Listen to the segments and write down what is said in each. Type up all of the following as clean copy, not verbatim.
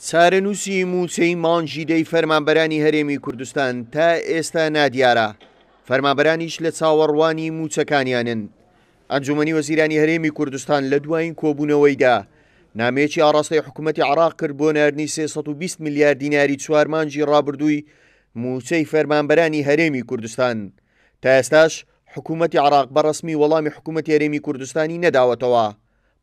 چارەنووسی مووچەی مانگی دەی فەرمانبەرانی هەرێمی کوردستان تا ئێستا نادیارە، فەرمانبەرانیش لە چاوەڕوانی مووچەکانیانن. ئەنجوومەنی وەزیرانی هەرێمی کوردستان لە دوایین کۆبوونەوەیدا نامەیەکی ئاڕاستەی حکوومەتی عێراق کرد بۆ ناردنی 320 ملیار دیناری چوار مانگی ڕابردووی مووچەی فەرمانبەرانی هەرێمی کوردستان. تا ئێستاش حکوومەتی عێراق بە ڕەسمی وەڵامی حکوومەتی هەرێمی کوردستانی نەداوەتەوە.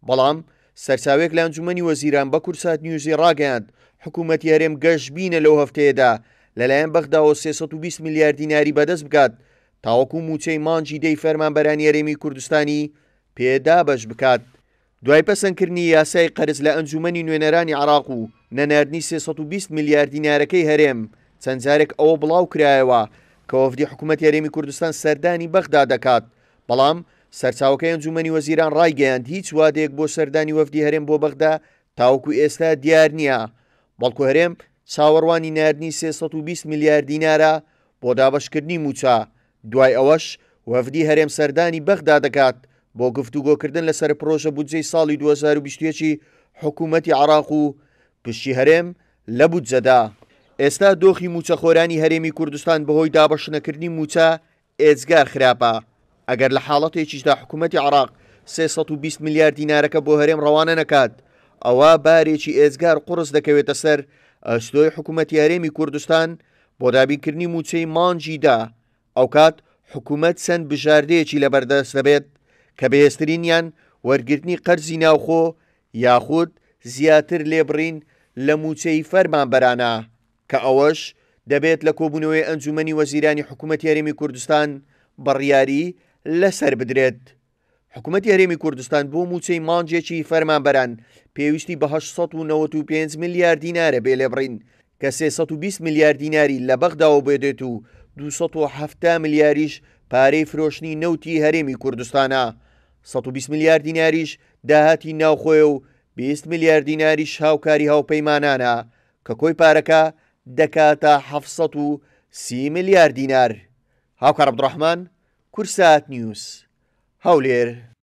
بەڵام سەرچاوەیەک لە ئەنجوومەنی وەزیران بە کوردسات نیوزی ڕاگەیاند، حکوومەتی هەرێم گەشبینە لەو هەفتەیەدا لەلایەن بەغداوە 320 ملیار دیناری بەدەست بگات تاوەکو مووچەی مانگی دەی فەرمانبەرانی هەرێمی کوردستانی پێ دابەش بکات. دوای پەسەندکردنی یاسای قەرز لە ئەنجوومەنی نوێنەرانی عێراق و نەناردنی 320 ملیار دینارەکەی هەرێم، چەند جارێک ئەوە بڵاوکرایەوە کە وەفدی حکوومەتی هەرێمی کوردستان سەردانی بەغدا دەکات، بەڵام سەرچاوەکەی ئەنجوومەنی وەزیران ڕایگەیاند هیچ وادەیەک بۆ سەردانی وەفدی هەرێم بۆ بەغدا تاوەکو ئێستا دیار نییە، بەڵکو هەرێم چاوەڕوانی ناردنی 320 ملیار دینارە بۆ دابەشکردنی مووچە، دوای ئەوەش وەفدی هەرێم سەردانی بەغدا دەکات بۆ گفتوگۆکردن لەسەر پرۆژە بودجەی ساڵی 2021 ی حکوومەتی عێراق و پشکی هەرێم لە بودجەدا. ئێستا دۆخی مووچەخۆرانی هەرێمی کوردستان بەهۆی دابەشنەکردنی مووچە ئێجگار خراپە، ئەگەر لە حاڵەتێکیشدا حکومەتی عێراق 320 ملیار دینارەکە بۆ هەرێم ڕەوانە نەکات، ئەوا بارێکی ئێجگار قوڕس دەکەوێتە سەر ئەستۆی حکومەتی هەرێمی کوردستان بۆ دابینکردنی مووچەی مانگی دە، ئەوکات حکومەت چەند بژاردەیەکی لەبەردەست دەبێت کە بەهێزترینیان وەرگرتنی قەرزی ناوخۆ یاخود زیاتر لێبڕین لە مووچەی فەرمانبەرانە. کە ئەوەش دەبێت لە کۆبوونەوەی ئەنجوومەنی وەزیرانی حکوومەتی هەرێمی کوردستان بڕیاری لەسەر بدرێت. حکوومەتی هەرێمی کوردستان بۆ مووچەی مانگێکی فەرمانبەران پێویستی بە 895 ملیار دینارە بێ لێبڕین کە 320 ملیار دیناری لە بەغداوە بۆ دێت و 270 ملیاریش پارەی فرۆشتنی نەوتی هەرێمی کوردستانە. 120 ملیار دیناریش داهاتی ناوخۆیە و 20 ملیار دیناریش هاوکاری هاوپەیمانانە کە کۆی پارەکە دەکاتە 730 ملیار دینار. هاوکار عەبدوڕەحمان، کوردسات نیوز، هەولێر.